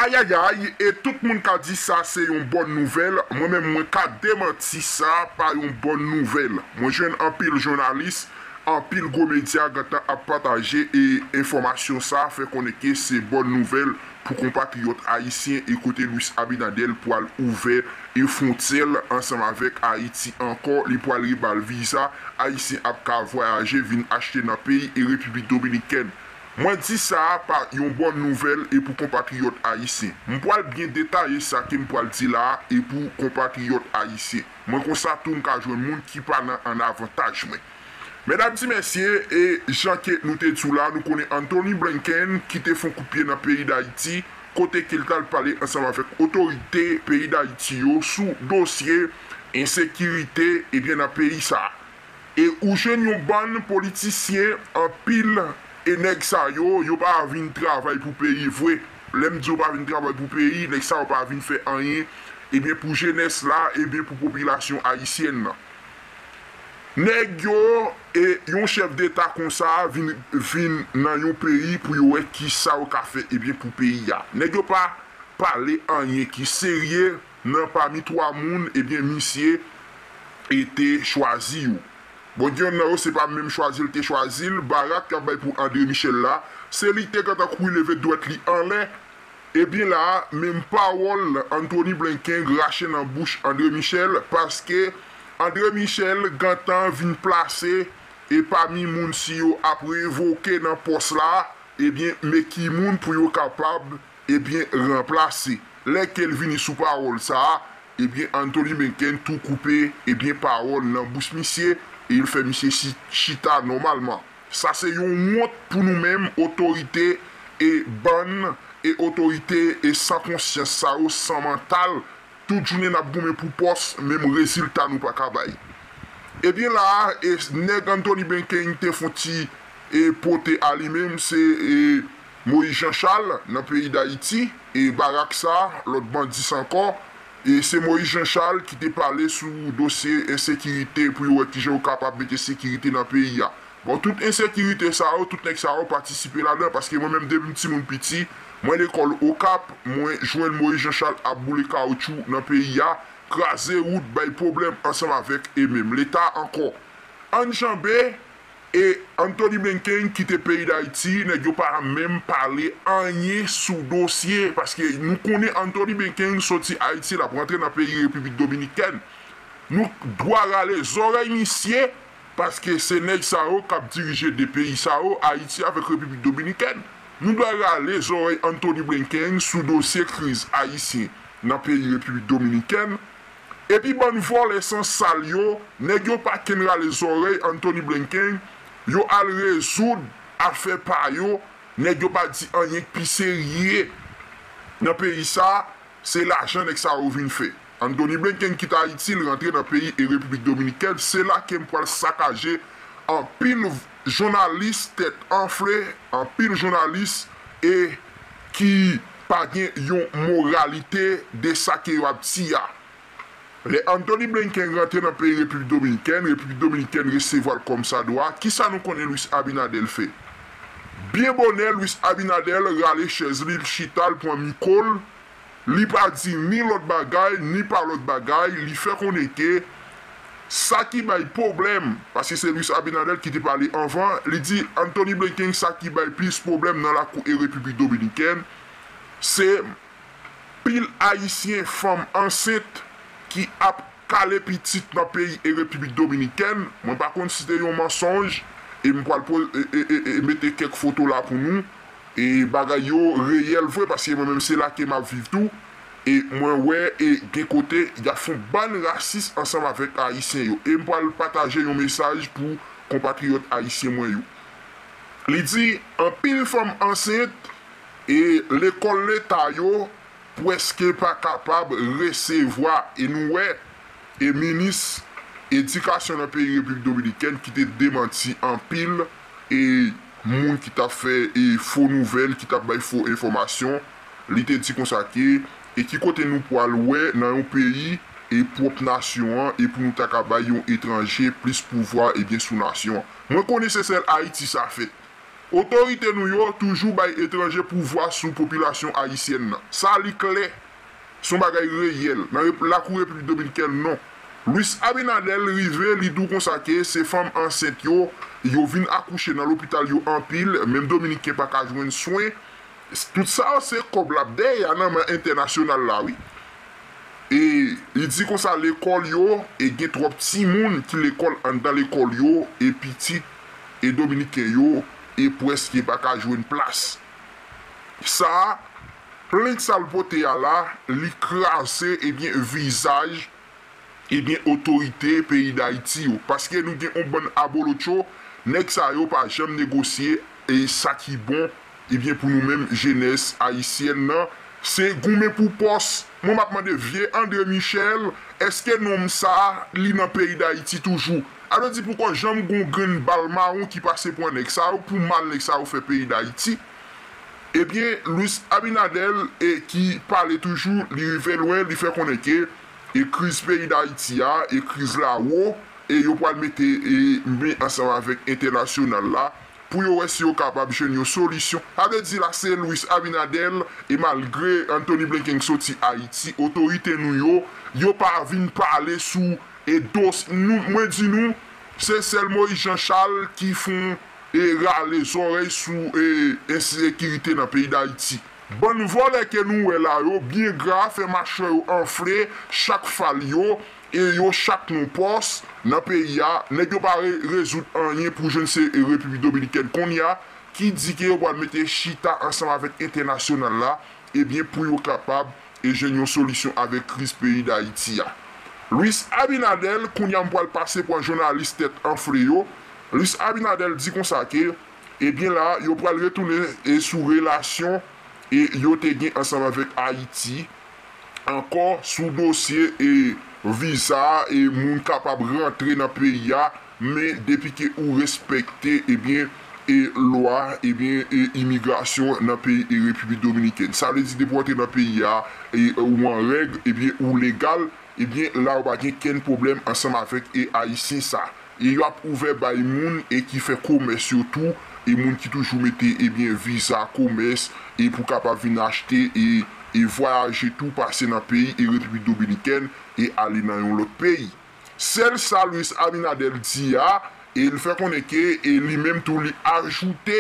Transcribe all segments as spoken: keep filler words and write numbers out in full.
Ayayay, e tout moun ka di sa se yon bòn nouvèl, mwen menm mwen ka demanti sa pa yon bòn nouvèl. Mwen jwenn anpil jounalis, anpil gwo medya gentan ap pataje e enfòmasyon sa fè konnen ke se bòn nouvèl pou konpatriyòt ayisyen e kote Luis Abinader pwal ouvè e fwontyè l ansanm avèk Ayiti ankò, li pwal rebal viza, ayisyen ap ka vwayaje vin achte nan peyi e Repiblik Dominikèn. Mwen di sa a pa yon bòn nouvèl e pou konpatriyòt ayisyen. M pwal byen detaye sa ke m pwal di la a e pou konpatriyòt ayisyen. Mwen konsa tou m ka jwenn moun ki pa nan an avantaj mwen. Medam di mesye, e jan ke nou te di w la, nou konnen Anthony Blinken ki te fon kout pye nan peyi Dayiti, kote ke l t al pale ansanm avèk otorite peyi Dayiti yo sou dosye ensekirite ebyen nan peyi sa a. E ou jwenn yon bann politisyen, anpil e nèg sa yo, yo pa vin travay pou peyi vre. Lè m di yo pa vin travay pou peyi, nèg sa yo pa vin fè anyen ebyen pou jenès la ebyen pou popilasyon ayisyèn nan. Nèg yo e yon chèf deta konsa vin, vin nan yon peyi pou yo wè kisa yo ka fè ebyen pou peyi a. Nèg yo pa pale anyen ki serye nan pami twa moun ebyen misye e te chwazi yo. Bon, gen yonn nan yo se pa menm chwazi l te chwazi l, Barak k ap bay pou André Michel la, se li te gentan kouri leve dwèt li anlè. Ebyen la a, menm pawòl Anthony Blinken rache nan bouch André Michel, paske André Michel gentan vin plase e pami moun si yo ap revoke nan pòs la, ebyen, men ki moun pou yo kapab, ebyen, ranplase. Lè ke l vini sou pawòl sa a, ebyen, Anthony Blinken tou koupe, ebyen, pawòl nan bouch misye e l fè misye chi-, chita nòmalman. Sa se yon wont pou nou menm, otorite e bann e otorite e san konsyans sa yo, san mantal, tout jounen n ap goumen pou pòs, menm rezilta nou pa ka bay. Ebyen la a, e nèg Anthony Blinken te fon ti e pote a li menm, se e Moïse Jean Charles nan peyi Dayiti, e Barak sa, lòt bandi sa ankò, e se Moïse Jean Charles ki te pale sou dosye ensekirite pou yo wè kijan yo kapab mete sekirite nan peyi a. Bon, tout ensekirite sa yo, tout nèg sa yo patisipe ladan, paske mwen menm depi m timoun piti, mwen lekòl Okap, mwen jwenn Moïse Jean Charles ap boule kawotchou nan peyi a, kraze wout, bay pwoblèm ansanm avèk e menm Leta ankò. Ann janbe, e Anthony Blinken kite peyi Dayiti, nèg yo pa menm pale anyen sou dosye, paske nou konnen Anthony Blinken soti Ayiti, l ap rantre nan peyi Repiblik Dominikèn. Nou dwa rale zòrèy misye, paske se nèg sa yo k ap dirije de peyi sa yo, Ayiti avèk Repiblik Dominikèn. Nou dwa rale zòrèy Anthony Blinken sou dosye kriz ayisyen nan peyi Repiblik Dominikèn. Epi bann vòlè san sal yo, nèg yo pa kenn rale zòrèy Anthony Blinken, yo al rezoud afè pa yo, nèg yo pa di anyen k pi serye nan peyi sa, se lajan nèg sa yo vin fè. Anthony Blinken kite Ayiti, l rantre nan peyi e Repiblik Dominikèn, se la ke m pral sakaje anpil jounalis tèt anfle, anpil jounalis e ki pa gen yon moralite de sa ke yo ap di a. Lè Anthony Blinken rantre nan peyi Repiblik Dominikèn, Repiblik Dominikèn resevwa l kòmsadwa, kisa nou konnen Luis Abinader fè? Byen bonè, Luis Abinader rale chèz li, l chita, l pran mikwo l, li pa di ni lòt bagay, ni pa lòt bagay, li fè konnen ke sa ki bay pwoblèm, paske se Luis Abinader ki te pale anvan, li di Anthony Blinken sa ki bay plis pwoblèm nan lakou e Repiblik Dominikèn, se pil ayisyen fanm ansent ki ap kale pitit nan peyi e Repiblik Dominikèn. Mwen pa konn si te yon mansonj, e m pral po-, e, e, e, e mete kèk foto la pou nou. E bagay yo reyèl vre, paske mwen menm se la ke m ap viv tou. E mwen wè, e gen kote, y ap fè yon bann rasis ansanm avèk Ayisyen yo. E m pral pataje yon mesaj pou konpatriyòt ayisyen mwen yo. Li di, anpil fanm ansent e lekòl leta yo prèske pa kapab resevwa, e nou wè, e minis edikasyon nan peyi Repiblik Dominikèn ki te demanti anpil e moun ki t ap fè e fo nouvèl, ki t ap bay fo enfòmasyon, li te di konsa ke, e ki kote nou pwal wè nan yon peyi e pwòp nasyon an, e pou nou ta ka bay yon etranje plis pouvwa ebyen sou nasyon an. Mwen konnen se sèl Ayiti sa fèt. Otorite nou yo toujou bay etranje pouvwa sou popilasyon ayisyèn nan. Sa li klè, se yon bagay reyèl. Nan rep- lakou Repiblik Dominikèn, non. Luis Abinader rive, li di w konsa ke se fanm ansent yo, yo vin akouche nan lopital yo anpil, menm Dominiken pa ka jwenn swen. Tout sa yo se kòb l ap dèyè a nan men entènasyonal la, wi. E li di konsa, lekòl yo, e gen twòp timoun ki lekòl anndan lekòl yo, e pitit, e Dominiken yo, e prèske pa ka jwenn plas. Sa a, plent sa l pote a la, li kraze, ebyen, vizaj, ebyen, otorite peyi Dayiti yo. Paske nou gen yon bann abolotcho, nèg sa yo pa janm negosye, e sa ki bon, ebyen, pou nou menm, jenès ayisyèn nan, se goumen pou pòs. Mwen, m ap mande vye André Michel, èske nonm sa a, li nan peyi Dayiti toujou? A vle di, poukò janm gon grenn bal mawon ki pase pran nèg sa yo, pou mal nèg sa yo fè peyi Dayiti? Ebyen, Luis Abinader, e ki pale toujou, li rive lwen, li fè konnen ke, e kriz peyi Dayiti a, e kriz la wo, e yo pral mete, e men ansanm avèk entènasyonal la, pou yo wè si yo kapab jwenn yon solisyon. Sa vle di la, se Luis Abinader, e malgre Anthony Blinken soti Ayiti, otorite nou yo, yo pa vin pale sou, e dos-, nou, mwen di nou, se sèl Moïse Jean Charles ki fon e rale zòrèy sou, e, ensekirite nan peyi Dayiti. Bann vòlè ke nou wè la yo, byen gra, fè machwè yo anfle, chak fal yo, e yo chak nan pòs nan peyi a, nèg yo pa re- rezoud anyen pou jwenn se, e, Repiblik Dominikèn kounye a, ki di ke yo pral mete chita ansanm avèk entènasyonal la, ebyen, pou yo kapab, e, jwenn yon solisyon avèk kriz peyi Dayiti a. Luis Abinader, kounye a m pral pase pran jounalis tèt anfle yo, Luis Abinader di konsa ke, ebyen la, yo pral retounen, e, sou relasyon, e, yo te gen ansanm avèk Ayiti, ankò sou dosye, e, viza, e, moun kapab rantre nan peyi a, men depi ke ou respekte, ebyen, e, lwa, ebyen, e, imigrasyon nan peyi, e, Repiblik Dominikèn. Sa vle di depi w antre nan peyi a, e, ou an règ, ebyen, ou legal, ebyen, la ou pa gen kenn pwoblèm ansanm avèk, e, Ayisyen sa. E yo ap ouvè bay moun, e, ki fè komès yo tou, e moun ki toujou mete, ebyen, viza komès, e pou kapab vin achte, e, e vwayaje tou, pase nan peyi, e, Repiblik Dominikèn, e ale nan yon lòt peyi. Sèl sa Luis Abinader di a, e l fè konnen ke, e li menm tou li ajoute,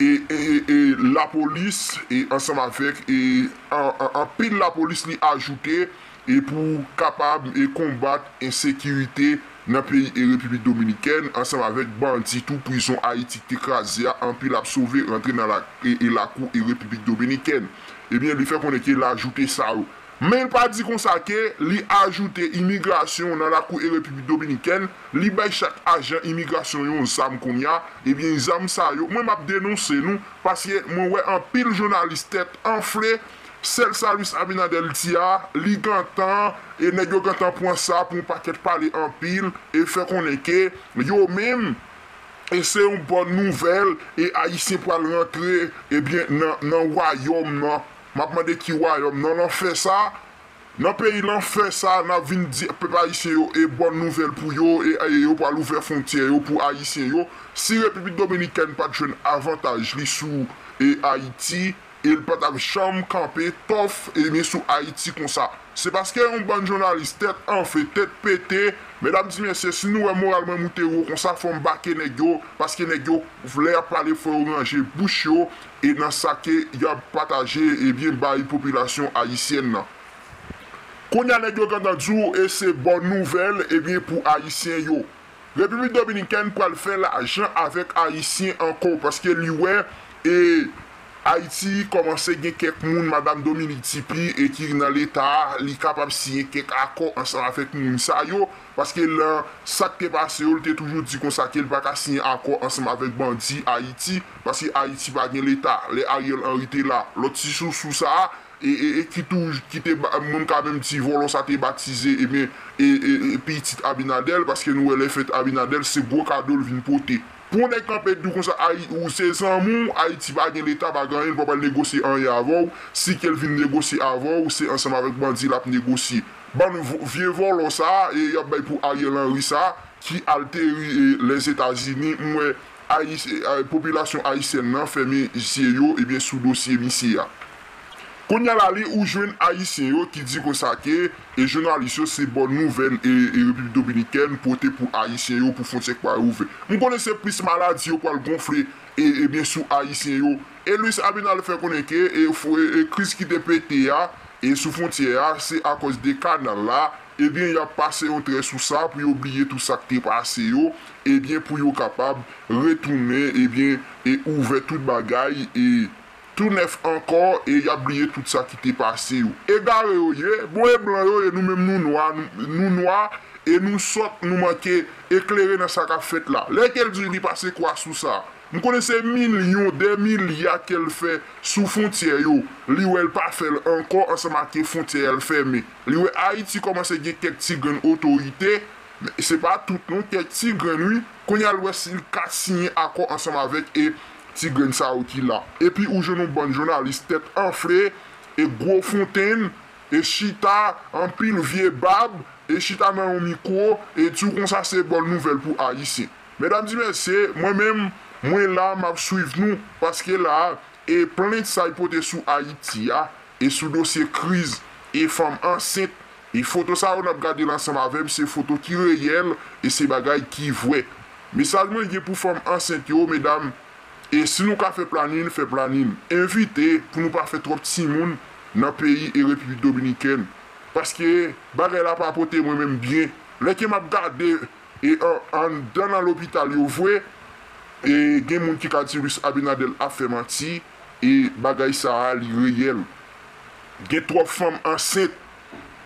e, e, e, e lapolis, e ansanm avèk, e an, an, anpil lapolis li ajoute, e pou kapab, e konbat ensekirite nan peyi, e Repiblik Dominikèn, ansanm avèk bandi tou, prizon Ayiti ki te kraze a, anpil ap sove rantre nan la, e, e lakou, e Repiblik Dominikèn. Ebyen, li fè konnen ke l ajoute sa yo. Men l pa di konsa ke li ajoute imigrasyon nan lakou e Repiblik Dominikèn, li bay chak ajan imigrasyon yon zam kounye a, ebyen zam sa yo, mwen m ap denonse nou, paske mwen wè anpil jounalis tèt anfle, sèl sa Luis Abinader di a, li gentan, e nèg yo gentan pran sa pou yon pakèt pale anpil, e fè konnen ke yo menm, e se yon bòn nouvèl, e Ayisyen pral rantre, ebyen, nan, nan wayòm nan. M ap mande ki wayòm? Nan lanfè sa, nan peyi lanfè sa, n ap vin di pèp ayisyen yo, e bòn nouvèl pou yo, e, e yo pral ouvè fwontyè yo pou Ayisyen yo. Si Repiblik Dominikèn pa t jwenn avantaj li sou, e Ayiti, e l pa t ap janm kanpe tòf, ebyen, sou Ayiti konsa. Se paske yon bann jounalis tèt anfle, tèt pete, medam di mesye, si nou wè moral mwen moute wo konsa, fò m bake nèg yo, paske nèg yo, lè y ap pale, fò yo ranje bouch yo, e nan sa ke y ap pataje, ebyen, bay popilasyon ayisyèn nan. Kounye a, nèg yo gentan di w, e se bòn nouvèl, ebyen, pou Ayisyen yo. Repiblik Dominikèn pral fè lajan avèk Ayisyen ankò, paske li wè, e, Ayiti kòmanse gen kèk moun, Madam Dominique Dupuy, e ki nan Leta a, li kapab siyen kèk akò ansanm avèk moun sa yo, paske lan sa k te pase yo, li te toujou di konsa ke li pa ka siyen akò ansanm avèk bandi Ayiti, paske Ayiti pa gen Leta. Lè Ariel Henry te la, lòt ti sousou sa a, e, e, e ki tou, ki te ba, mwen m ka menm di vòlò sa te batize, ebyen, e, e, e pitit Abinader, paske nou wè lè fèt Abinader, se gwo kado l vin pote. Pou yon nèg kanpe di w konsa, Ayi-, ou se zanmi w, Ayiti pa gen Leta, pa gen anyen, l pa pral negosye anyen avè w, si ke l vin negosye avè w, se ansanm avèk bandi l ap negosye. Bann vo-, vye vòlò sa a, e y ap bay pou Ariel Henry sa a, ki ateri, e, Lèzetazini, m wè, Ayis- eh, popilasyon ayisyèn nan fèmen je yo, ebyen, sou dosye misye a. Kounye a la, li ou jwenn Ayisyen yo ki di konsa ke, e jounalis yo, se bòn nouvèl e, e Repiblik Dominikèn pote pou Ayisyen yo pou fwontyè k pral ouvè. M konnen se plis maladi yo pral gonfle e, ebyen, sou Ayisyen yo. E Luis Abinader fè konnen ke e, fo- e, e kriz ki te pete a e sou fwontyè a, se akòz de kanal la, ebyen, y ap pase yon trè sou sa pou yo bliye tout sa k te pase yo, ebyen, pou yo kapab retounen, ebyen, e ouvè tout bagay e tou nèf ankò, e y ap bliye tout sa ki te pase yo. Egare yo ye, bon e blan yo ye, nou menm nou nwa, nou, nou nwa, e nou sòt, nou manke eklere nan sa k ap fèt la. Lè ke l di li pase kwa sou sa, m konnen se milyon, dè milya ke l fè sou fwontyè yo, li wè l pa fè l ankò ansanm ak fwontyè a l fèmen. Li wè Ayiti kòmanse gen kèk ti grenn otorite, men se pa tout non, kèk ti grenn wi. Kounye a l wè si l ka siyen akò ansanm avèk e ti grenn sa yo ki la. Epi ou jwenn yon bann jounalis tèt anfle e gwo fontenn e chita anpil vye bab e chita nan yon mikwo e di w konsa se bòn nouvèl pou Ayisyen. Medam di mesye, mwen menm, mwen la, m ap swiv nou, paske la, e plent sa y pote sou Ayiti a, e sou dosye kriz, e fanm ansent, e foto sa yo n ap gade l ansanm avè m, se foto ki reyèl, e se bagay ki vrè. Mesaj mwen gen pou fanm ansent yo, medam, e si nou ka fè planin, fè planin. Evite pou nou pa fè twòp timoun nan peyi e Repiblik Dominikèn. Paske bagay la pa pote mwen menm byen. Lè ke m ap gade e an, anndan nan lopital yo vre, e gen moun ki ka di Luis Abinader ap fè manti, e bagay sa a li reyèl. Gen twòp fanm ansent.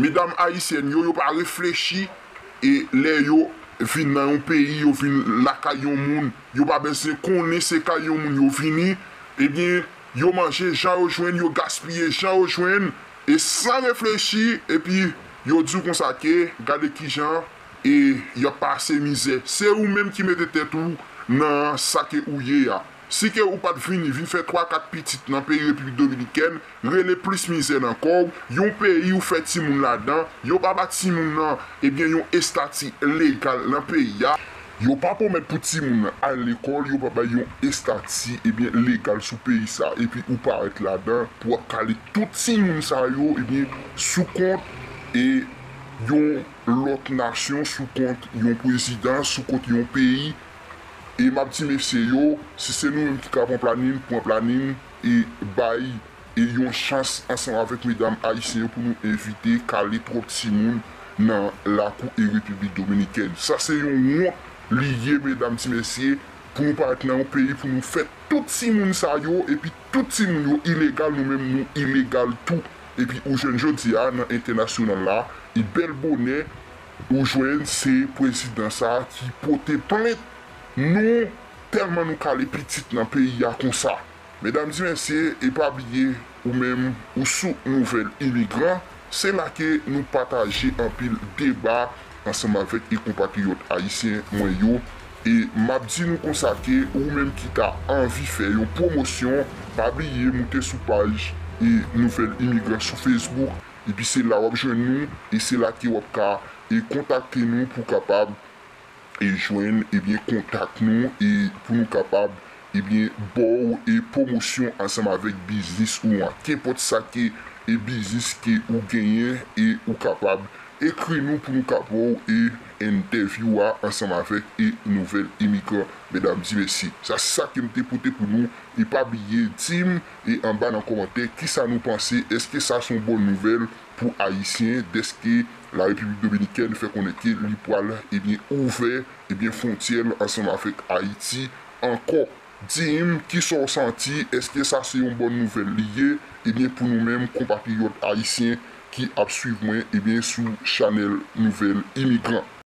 Medam ayisyèn yo, yo pa reflechi, e lè yo vin nan yon peyi, yo vin lakay yon moun, yo pa bezwen konnen se kay yon moun yo vini, ebyen, yo manje jan yo jwenn, yo gaspiye jan yo jwenn, e san reflechi, epi yo di w konsa ke gade kijan e y ap pase mizè. Se ou menm ki mete tèt ou nan sa ke ou ye a. Si ke ou pa t vini, vin fè twa kat pitit nan peyi Repiblik Dominikèn, rele plis mizè nan kò w, yon peyi ou fè timoun ladan, yo pa ba timoun nan, ebyen, yon estati legal nan peyi a. Yo pa pwomèt pou timoun nan al lekòl, yo pa bay yon estati, ebyen, legal sou peyi sa, epi ou parèt ladan pou w ap kale tout timoun sa yo, ebyen, sou kont e yon lòt nasyon, sou kont yon prezidan, sou kont yon peyi. E m ap di mesye yo, si se nou menm ki ka pran planin, pran planin e bay e yon chans ansanm avèk medam ayisyen yo pou nou evite kale twòp timoun nan lakou e Repiblik Dominikèn. Sa se yon wont li ye, medam, ti mesye, pou nou parèt nan yon peyi pou nou fè tout timoun sa yo, epi tout timoun yo ilegal, nou menm nou ilegal tou. Epi ou jwenn jodi a nan entènasyonal la, e bèl bonè, ou jwenn se prezidan sa ki pote plent nou tèlman nou kale pitit nan peyi a konsa. Medam, ti mesye, e pa bliye, ou menm, ou sou Nouvèl Imigran, se la ke nou pataje anpil deba ansanm avèk e konpatriyòt ayisyen mwen yo. E m ap di nou konsa ke ou menm ki ta anvi fè yon pwomosyon, pa bliye moute sou paj e Nouvèl Imigran sou Facebook, epi se la w ap jwenn nou, e se la ke w ap ka e kontakte nou pou kapab e jwenn, ebyen, kontak nou e pou nou kapab, ebyen, ba w e pwomosyon ansanm avèk biznis ou an. Kenpòt sa ke e biznis ke ou genyen, e ou kapab ekri nou pou nou ka ba w e entèvyou a ansanm avèk e Nouvèl Imigran, medam, ti mesye. Sa, sa ke m te pote pou nou. E pa bliye di m e anba nan kòmantè kisa nou panse. Èske sa se yon bòn nouvèl pou Ayisyen, dèske la Repiblik Dominikèn fè konnen ke li pral, ebyen, ouvè, ebyen, fwontyè l ansanm avèk Ayiti ankò? Di m kisa w santi, èske sa se yon bòn nouvèl li ye, ebyen, pou nou menm konpatriyòt ayisyen ki ap swiv mwen, ebyen, sou chanèl Nouvèl Imigran?